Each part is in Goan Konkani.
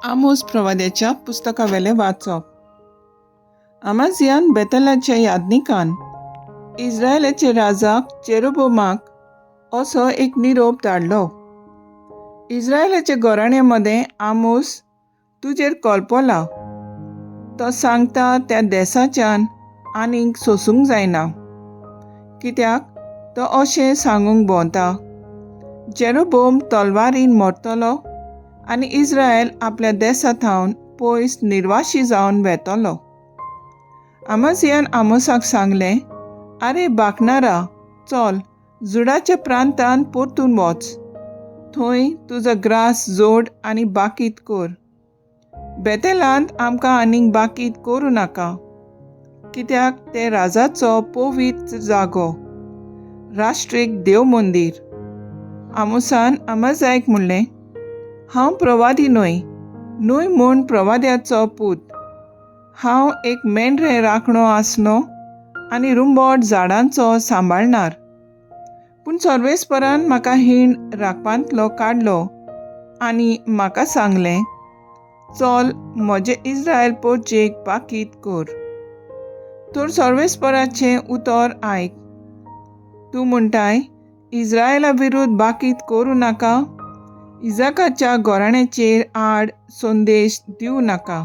आमोस प्रवाद्याच्या पुस्तकावेलें वाचप. आमाजियान बेतलाच्या याज्ञिकान इस्रायलाचे राजाक जेरोबोमाक असो एक निरोप धाडलो, इस्रायलाच्या घराण्या मदें आमोस तुजेर कल्पला. तो सांगता त्या देसाच्यान आनीक सोसूंक जायना, कित्याक तो अशें सांगूंक भोंवता, जेरोबोम तलवारीन मरतलो आनी इस्रायल आपल्या देसा थावन पयस निर्वाशी जावन वेतलो. आमाजियान आमोसाक सांगलें, आरे बाकणारा, चल जुडाच्या प्रांतांत परतून वच, थंय तुजो ग्रास जोड आनी बाकीत कर. बेतेलांत आमकां आनीक बाकीत करूं नाका, कित्याक तें राजाचो पवित्र जागो, राष्ट्रीक देव मंदीर. आमोसान आमाजायक म्हणलें, हांव प्रवादी न्हय, न्हय म्हूण प्रवाद्याचो पूत. हांव एक मेंढरे राखणो आसलो आनी रुंबोट झाडांचो सांबाळणार. पूण सर्वेस्परान म्हाका हीण राखपांतलो काडलो आनी म्हाका सांगलें, चल म्हजें इस्रायल पोरचेक बाकीत कर. तर सर्वेस्पराचें उतर आयक. तूं म्हणटाय, इस्रायला विरुद्ध बाकीत करूं नाका, इजाकाच्या घराण्याचेर आड संदेश दिवं नाका.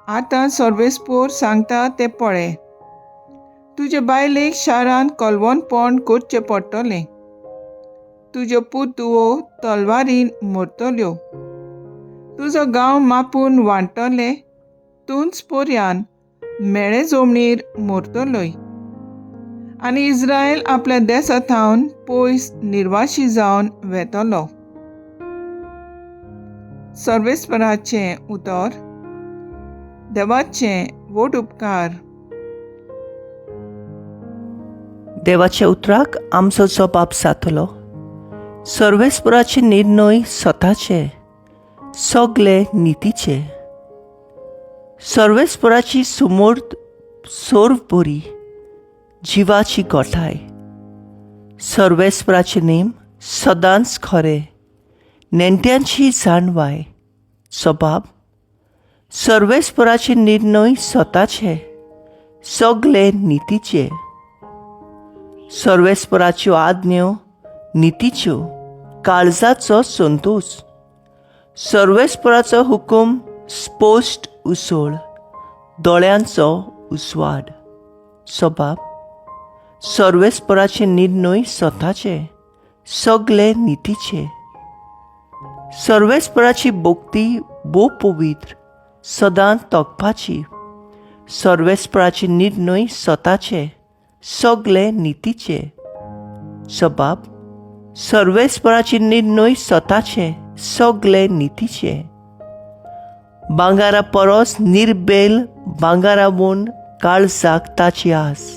आतां सर्वेस्पोर सांगता तें पळय, तुजे बायलेक शारांत कलवणपण करचें पडटलें, तुज्यो पूत धुवो तलवारीन मरतल्यो, तुजो गांव मापून वांट्टले, तूंच पोरयान मेळे जमनीर मरतलोय आनी इस्रायल आपल्या देसा थावन पयस निर्वाशी जावन वेतलो. सर्वेस्पराचें उतर. देवाचें व्हड उपकार. देवाच्या उतराक आमचो जबाब जातलो. सर्वेस्पराचे निर्णय स्वताचे, सगळे नितीचे. सर्वेस्पराची सुमूर्त सर्व बरी, जिवाची गोठाय. सर्वेस्पराचे नेम सदांच खरे, नेणट्यांची जाणवाय. सबाब. सर्वेस्पराचे निर्णय स्वताचे, सगळे नितीचे. सर्वेस्पराच्यो आज्ञो नितीच्यो, काळजाचो संतोश. सर्वेस्पराचो हुकूम स्पश्ट उसळ, दोळ्यांचो उजवाड. सबाब. सर्वेस्पराचे निर्णय स्वताचे, सगळे नितीचे. सर्वेस्पराची भक्ती भोव पवित्र, सदां तोखपाची. सर्वेस्पराचे निर्णय स्वताचे, सगळे नितीचे. सबाब. सर्वेस्पराचे निर्णय स्वताचे, सगळे नितीचे. भांगारा परस निर्बेल भांगारा म्हूण काळजाक ताची आस.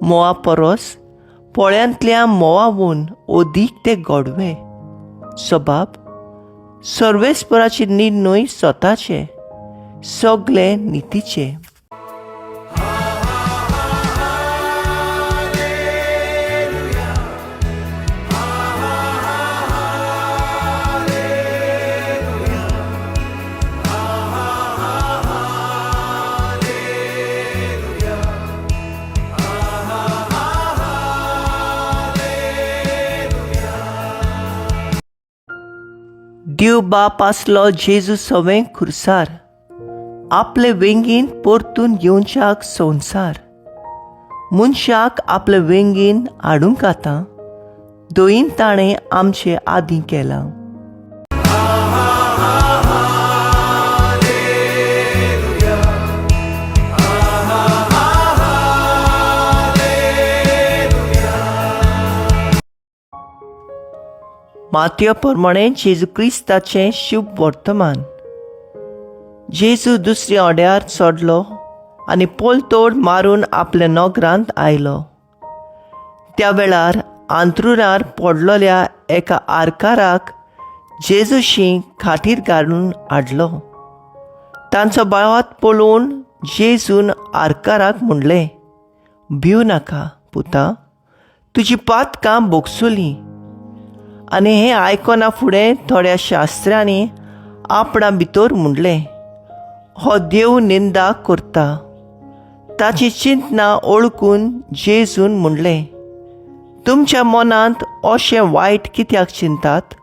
मोवा परस पोळ्यांतल्या मोवावून अदीक ते गोडवे. सबाब. सर्वेस्पराचे निर्णय स्वताचे, सगळे नितीचे. देव बाप आसलो जेजू सवें खुरसार, आपले वेंगेन परतून येवच्याक संवसार. मनशाक आपले वेंगेन हाडूंक आतां दयेन ताणें आमचे आदीं केलां. मातयो प्रमाणें जेजू क्रिस्ताचें शुभ वर्तमान. जेजू दुसऱ्या ओड्यार चडलो आनी पोलतोड मारून आपल्या नगरांत आयलो. त्या वेळार आंतरुणार पडलेल्या एका आरकाराक जेजूशी खाटीर घालून हाडलो. तांचो बावात पळोवन जेजून आरकाराक म्हणलें, भिव नाका पुता, तुजी पातकां भोगसुलीं. आनी हें आयकना फुडें थोड्या शास्त्र्यांनी आपणा भितर म्हणलें, हो देव निंदा करता. ताची चिंतना ओळखून जेजून म्हणलें, तुमच्या मनांत अशें वायट कित्याक चिंतात?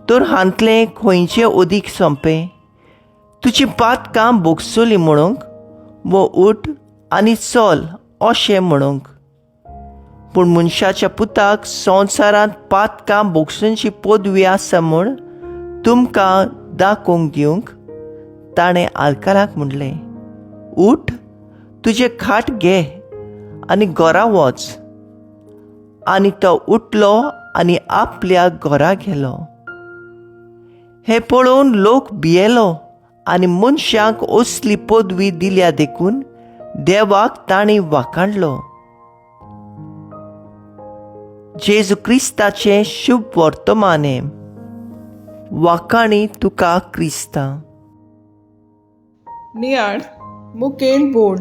तर हांतलें खंयचें अदीक सोंपें, तुजी पातकां भोगसली म्हणूंक वो उठ आनी चल अशें म्हणूंक? पूण मनशाच्या पुताक संवसारांत पातकां भोगसुची पदवी आसा म्हूण तुमकां दाखोवंक दिवंक ताणें आलकाराक म्हणलें, उठ, तुजें खाट घे आनी घरा वच. आनी तो उठलो आनी आपल्या घरा गेलो. हें पळोवन लोक भियेलो आनी मनशांक असली पदवी दिल्या देखून देवाक तांणी वाखाणलो. जेजू क्रिस्ताचें शुभ वर्तमान हें. वाखाणी तुका क्रिस्ता. नियाळ मुखेल बोल.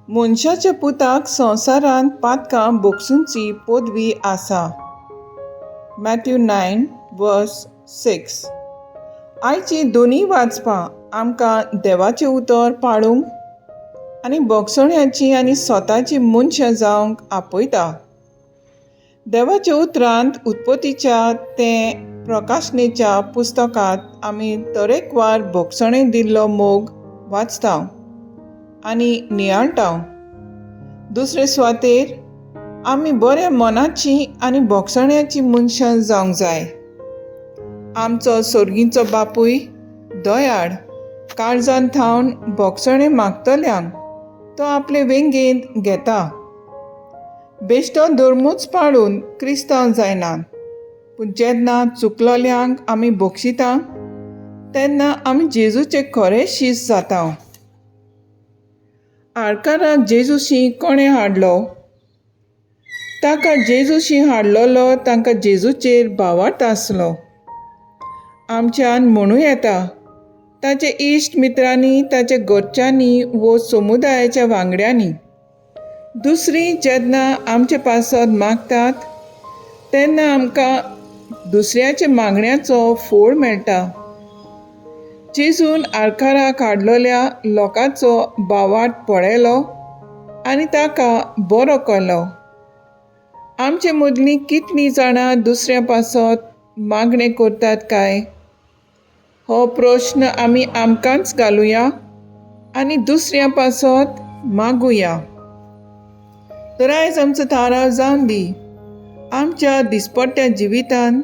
मनशाच्या पुताक संवसारांत पातकां भोगसुची पदवी आसा. मॅथ्यू 9 वर्स 6. आयची दोनूय वाचपां आमकां देवाचें उतर पाळूंक आनी भोगसण्याची आनी स्वताची मनशां जावंक आपयता. देवाच्या उतरांत उत्पत्तीच्या तें प्रकाशनेच्या पुस्तकांत आमी तरेकवार भोगसणे दिल्लो मोग वाचता आनी नियाळटा. दुसरे सुवातेर आमी बऱ्या मनाची आनी भोगसण्याची मनशां जावंक जाय. आमचो सोर्गींचो बापूय दयाळ काळजान थावन भोगसणें मागतल्यांक तो आपले वेंगेंत घेता. बेश्टो धर्मूच पाळून क्रिस्तांव जायनात, पूण जेन्ना चुकलोल्यांक आमी बक्षिता तेन्ना आमी जेजूचे खरे शीस जाता. आडकाराक जेजूशी कोणें हाडलो? ताका जेजूशी हाडलेलो तांकां जेजूचेर भावार्थ आसलो. आमच्यान म्हणूं येता ताचे इश्ट मित्रांनी, ताच्या घरच्यांनी वो समुदायाच्या वांगड्यांनी. दुसरी जेन्ना आमचे पासत मागतात तेन्ना आमकां दुसऱ्याच्या मागण्याचो फोड मेळटा. जेजून आडकाराक हाडलेल्या लोकांचो भावार्थ पळयलो आनी ताका बरो केलो. आमचे मदलीं कितलीं जाणां दुसऱ्या पासत मागणें करतात काय? हो प्रश्न आमी आमकांच घालुया आनी दुसऱ्या पासत मागुया. तर आयज आमचो थाराव जावन दी, आमच्या दिसपट्ट्या जिवितान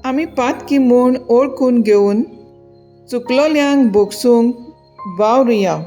आमी पातकी म्हूण ओळखून घेवन चुकलोल्यांक भोगसूंक वावरुया.